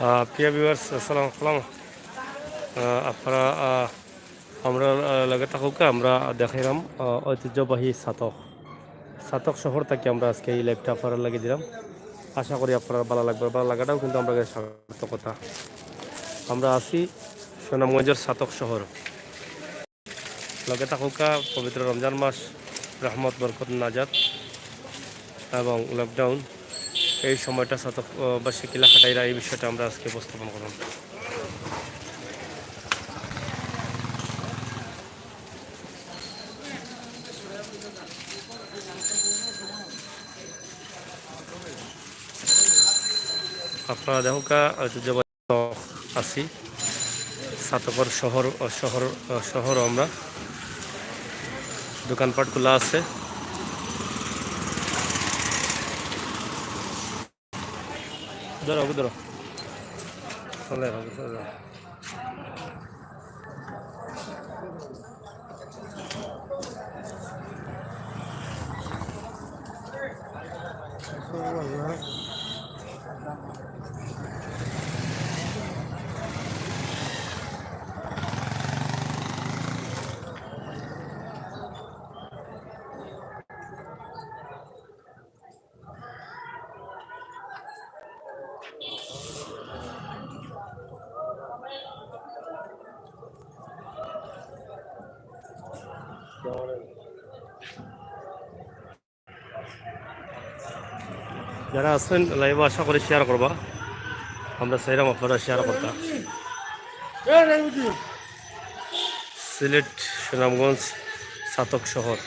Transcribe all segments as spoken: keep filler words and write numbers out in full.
আহ, প্রিয় ভিউয়ার্স, আসসালামু আলাইকুম। আহ, আপনারা, আহ, আমরা, আহ, লগে থাকুকা, আমরা দেখাইলাম, আহ, ঐতিহ্যবাহী ছাতক। ছাতক শহর থাকি আমরা আজকে এই লাইভটা আপনারার লাগি দিলাম। আশা করি আপনারার ভালা লাগবো। ভালা লাগাটাও কিন্তু আমরার সার্থকতা। আমরা আছি সুনামগঞ্জর ছাতক শহর। লগে থাকুকা, পবিত্র রমজান মাস, রহমত, বরকত, নাজাত এবং লকডাউন, এই সময়টা ছাতক, আহ, বাসী কিলা কাটাইরা, এই বিষয়টা আমরা আজকে উপস্থাপন করলাম। আপনারা দেখুকা, ঐতিহ্যবাহী আছি। ছাতকর শহর, শহর, শহর আমরা। দোকানপাট খোলা আছে। ধরো, ধরো। চলে, চলে। যারা আছেন লাইভে, আশা করি শেয়ার করবা। আমরা চাইরাম আপনারা শেয়ার করতা। সিলেট, সুনামগঞ্জ, ছাতক শহর।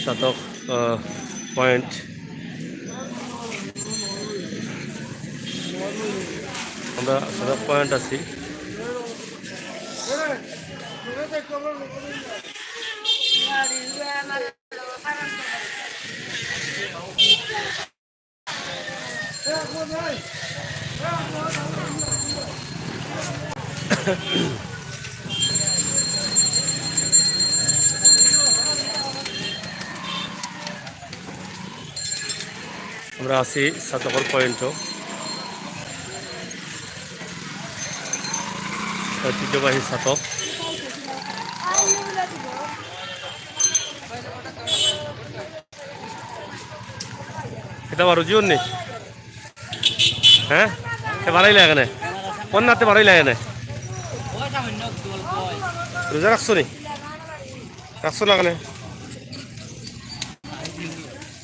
ছাতক, আহ, পয়েন্ট। আমরা ছাতক পয়েন্ট আছি। আমরা আছি ছাতকর পয়েন্টও, ঐতিহ্যবাহী ছাতক। এটা আবার রুজিওর নি? হ্যাঁ, এ বাড়াইলা কেনে? কোন নাতে বাড়াইলা কেনে? রোজা রাখছো নি? রাখছো না কেনে?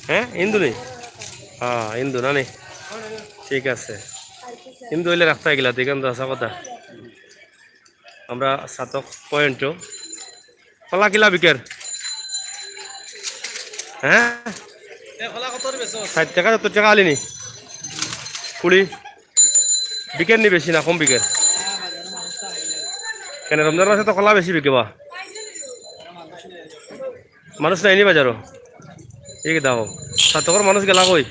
হ্যাঁ, হিন্দু নি? হ্যাঁ, হিন্দু না নি? ঠিক আছে, হিন্দু অইলে রাখতা ইগিলা, দেখেন তো, হাছা কথা। আমরা ছাতক পয়েন্টও। কলা কিলা বিকের? হ্যাঁ? ষাইট টেকা, সত্তইর টেকা আলি নি? কুড়ি। বিকের নি বেশি না কম বিকের? কেনে, রমজান মাসে তো কলা বেশি বিকে বা। মানুষ নাই নি বাজারো? এই দেখো, ছাতকর মানুষ গেলা কই?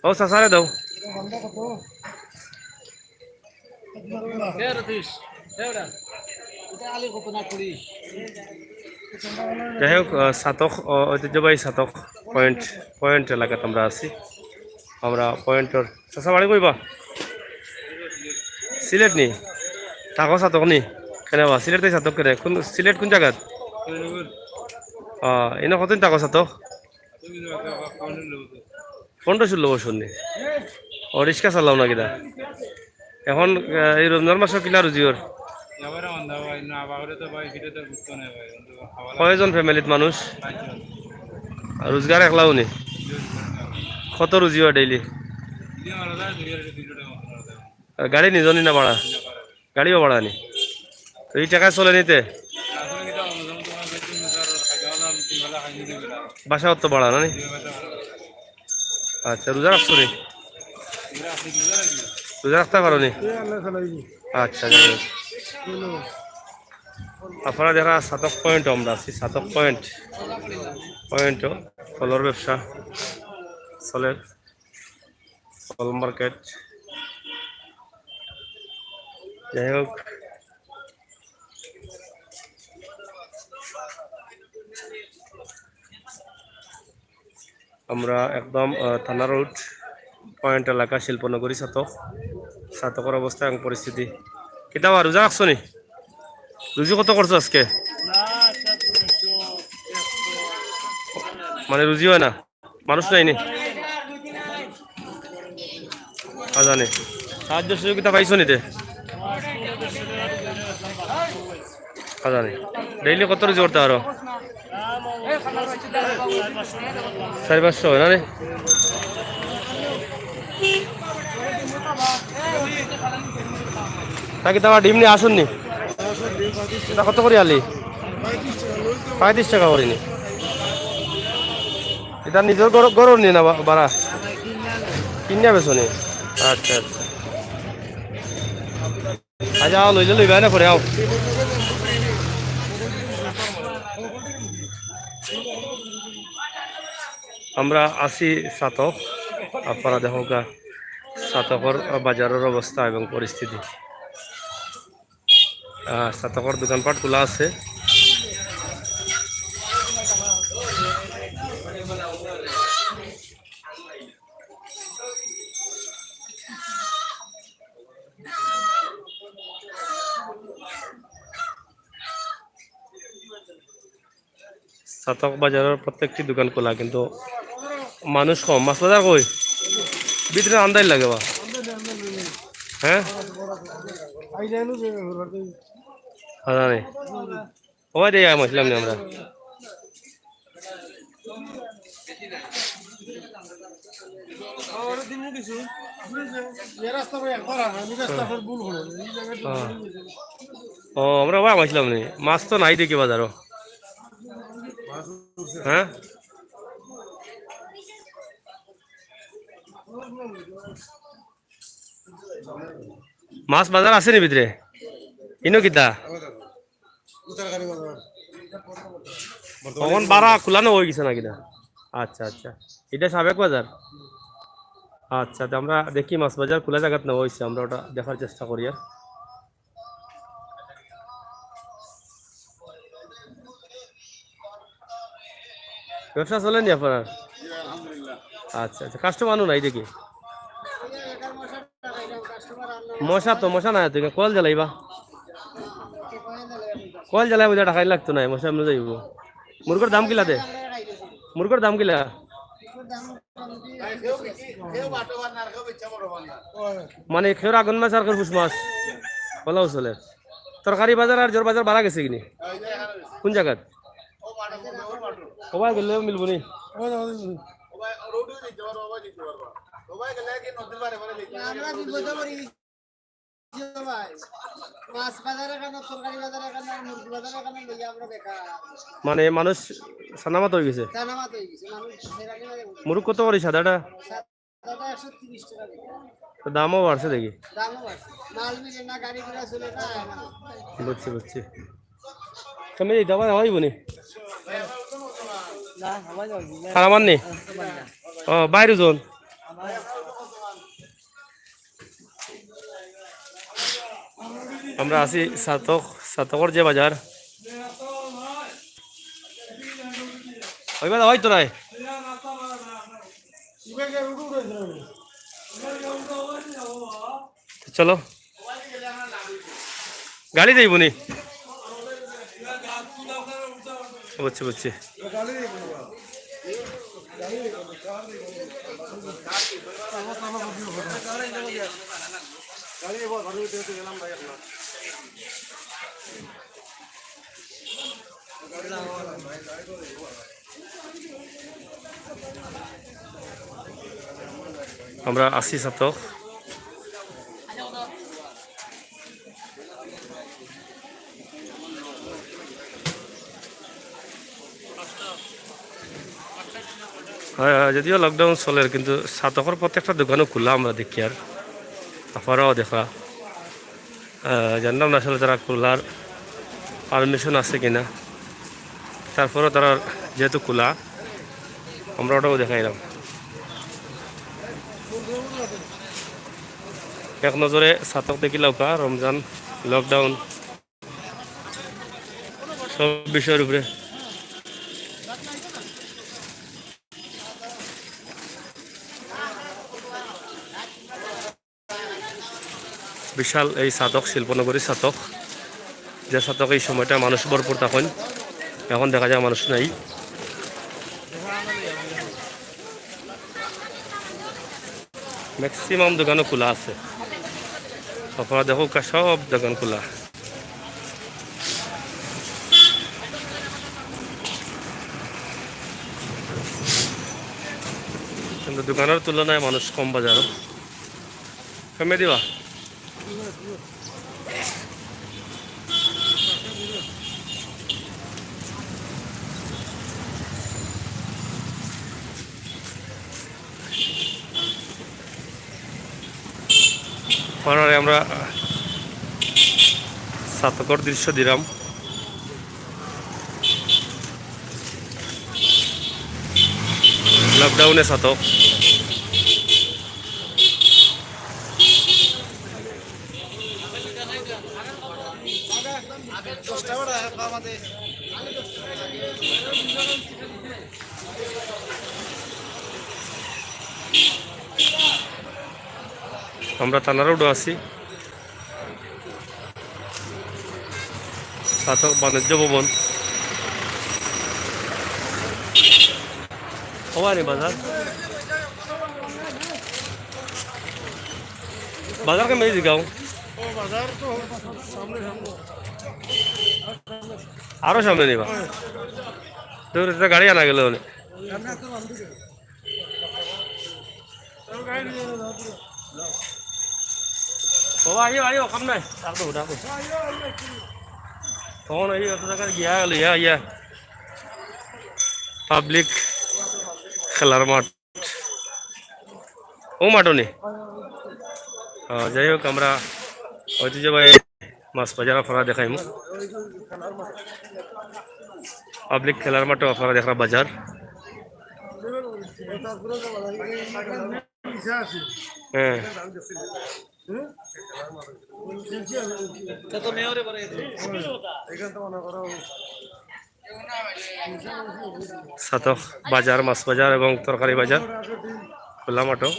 ও, চাচারে দাও। যাই হোক, আহ, ছাতক, আহ, ঐতিহ্যবাহী ছাতক পয়েন্ট, পয়েন্ট এলাকাত আমরা আছি। আমরা পয়েন্টর, চাচা বাড়ি কই বা? সিলেট নি? থাকো ছাতক নি? কেনে বা? সিলেট থাকি ছাতক কেনে? কোন, সিলেট কোন জাগাত? আহ, ইনো কতদিন থাকো ছাতক? পনেরো ষোলো বছর নি? ও, রিক্সা চালাও না কিতা? এখন, আহ, এই রমজান মাসো কিলা রুজি অর? কয়জন ফ্যামিলিত মানুষ? আর রোজগার একলাও নি? কত রুজি অর ডেইলি? আর গাড়ি নিজর নি না ভাড়া? গাড়িও ভাড়া নি? তো এই টেকায় চলে নি তে? বাসাও তো ভাড়া না নি? আচ্ছা, রোজা রাখছো নি? রোজা রাখতা পারো নি? আচ্ছা, যাই হোক। আপনারা দেখরা ছাতক পয়েন্ট, আমরা আছি ছাতক পয়েন্ট। পয়েন্টও ফলর ব্যবসা চলের। ফল মার্কেট। যাই হোক, আমরা একদম, আহ, থানা রোড পয়েন্ট এলাকা, শিল্পনগরী ছাতক। ছাতকর অবস্থা এবং পরিস্থিতি। কিতা বা, রোজা রাখছো নি? রুজি কত করছো আজকে? মানে রুজি হয় না, মানুষ নাই নি? আজানে সাহায্য সহযোগিতা পাইছো নিতে? আজানে ডেইলি কত রুজি করতে পারো? চারি পাঁচশো হয় না রে? তা কিতা বা ডিম নিয়া আছইন নি? ইটা কত করি আলি? পঁয়ত্রিশ টাকা করি নি। ইটা নিজর ঘর, ঘরর নি না বা-, ভাড়া? কিনিয়া বেচো নি? আচ্ছা, আচ্ছা। আচ্ছা, আও, লইলে লইবা না করে, আও। আমরা আছি ছাতক, আপনারা দেখউক্কা ছাতকর বাজারর অবস্থা এবং পরিস্থিতি। আহ, ছাতকর দোকানপাট খোলা আছে। ছাতক বাজারর প্রত্যেকটি দোকান খোলা, কিন্তু মানুষ কম। মাছ বাজার কই? ভিতরে আন্দাইর লাগে বা? হ্যাঁ? আজানে। ওই দে, আইছিলাম নি আমরা। হ্যাঁ। ও, আমরা ওবা আইছিলাম নি। মাছ তো নাই দেখি বাজারো। হ্যাঁ? মাছ বাজার আছে নি ভিতরে? ইনো কিতা? তখন বারা খোলা না অই গেছে না কিনা? আচ্ছা, আচ্ছা। ইটা সাবেক বাজার? আচ্ছা, তো আমরা দেখি মাছ বাজার খোলা জাগাত না অইছে, আমরা ওটা দেখার চেষ্টা করি আর। ব্যবসা চলে নি আপনার? আচ্ছা, আচ্ছা, কাস্টমারও নাই দেখি। মশা তো, মশা নাই তো, কল জ্বালাইবা। কল জ্বালাই বুঝা টাকাই লাগতো না, মশা এমনি যাইব। মুরগর দাম কিলা দে? মুরগর দাম কিলা? মানে কেউর আগুন মাছ আর কেউর পুষ মাছ, ওলাও চলে। তরকারি বাজার আর জোর বাজার বাড়া গেছে কিনি? কোন জাগাত? ওবা গেলে মিলবো নি? আমরা বিপদে পড়ি গেছি ভাই। মাছ বাজার এখানো, তরকারি বাজার এখানো, আর মুরগি বাজার এখানো লইয়া আমরা বেকার। মানে মানুষ সানামাত অই গেছে। সানামাত অই গেছে, মানুষ হেরানি মানে মুরগ কত করি সাদাটা? সাদাটা একশো তিরিশ টাকা বিক্রি। তো দামও বাড়ছে দেখি। দামও বাড়ছে। মাল মিলে না, গাড়ি ঘোড়া চলে না, আয় না। বুঝছি, বুঝছি। তুমি এই দাবার হওয়াই বনি? না, হওয়া যাবে না। আর আমার নেই? ও, বাইরে জন। আমরা আছি ছাতক, ছাতকর যে বাজার। ওই বাজার হয়তো নাই। তো চলো, গাড়ি যাইব নি? বুঝছি, বুঝছি। আমরা আছি ছাতক। হয়, হয়, যদিও লকডাউন চলের, কিন্তু ছাতকর প্রত্যেকটা দোকানও খোলা আমরা দেখি আর। আপনারাও দেখরা। আহ, জানলাম না আসলে তারা খোলার পারমিশন আছে কিনা। তারপরেও তারা যেহেতু খোলা, আমরা ওটাও দেখাইলাম। এক নজরে ছাতক দেখিলাউক্কা, রমজান, লকডাউন, সব বিষয়ের উপরে। বিশাল এই ছাতক, শিল্পনগরী ছাতক, যে ছাতক এই সময়টা মানুষ ভরপুর তখন, এখন দেখা যায় মানুষ নাই। ম্যাক্সিমাম দোকানও খোলা আছে, আপনারা দেখউক্কা, সব দোকান খোলা। কিন্তু দোকানের তুলনায় মানুষ কম বাজারও। কমে দিবা। আপনারারে আমরা ছাতকর দৃশ্য দিলাম। লকডাউনে ছাতক। আমরা থানা রোডও আছি। ছাতক বাণিজ্য ভবন। হওয়া নি বাজার। বাজার কেমন এই দিকাও? আরো সামনে নিবা। তোর একটা গাড়ি আনা গেল অনে। ও ভাই, আইও, আইও, কাম নাই। আর তো উঠা তো। তখন এই অত জায়গায় গিয়া গেল, ইয়া, ইয়া। পাবলিক খেলার মাঠ। ও মাঠও নি। আহ, যাই হোক, আমরা ঐতিহ্যবাহী মাছ বাজার আপনারা দেখাইমু। পাবলিক খেলার মাঠও আপনারা দেখরা বাজার। হ্যাঁ। ছাতক বাজার, মাছ বাজার এবং তরকারি বাজার, খোলা মাঠও।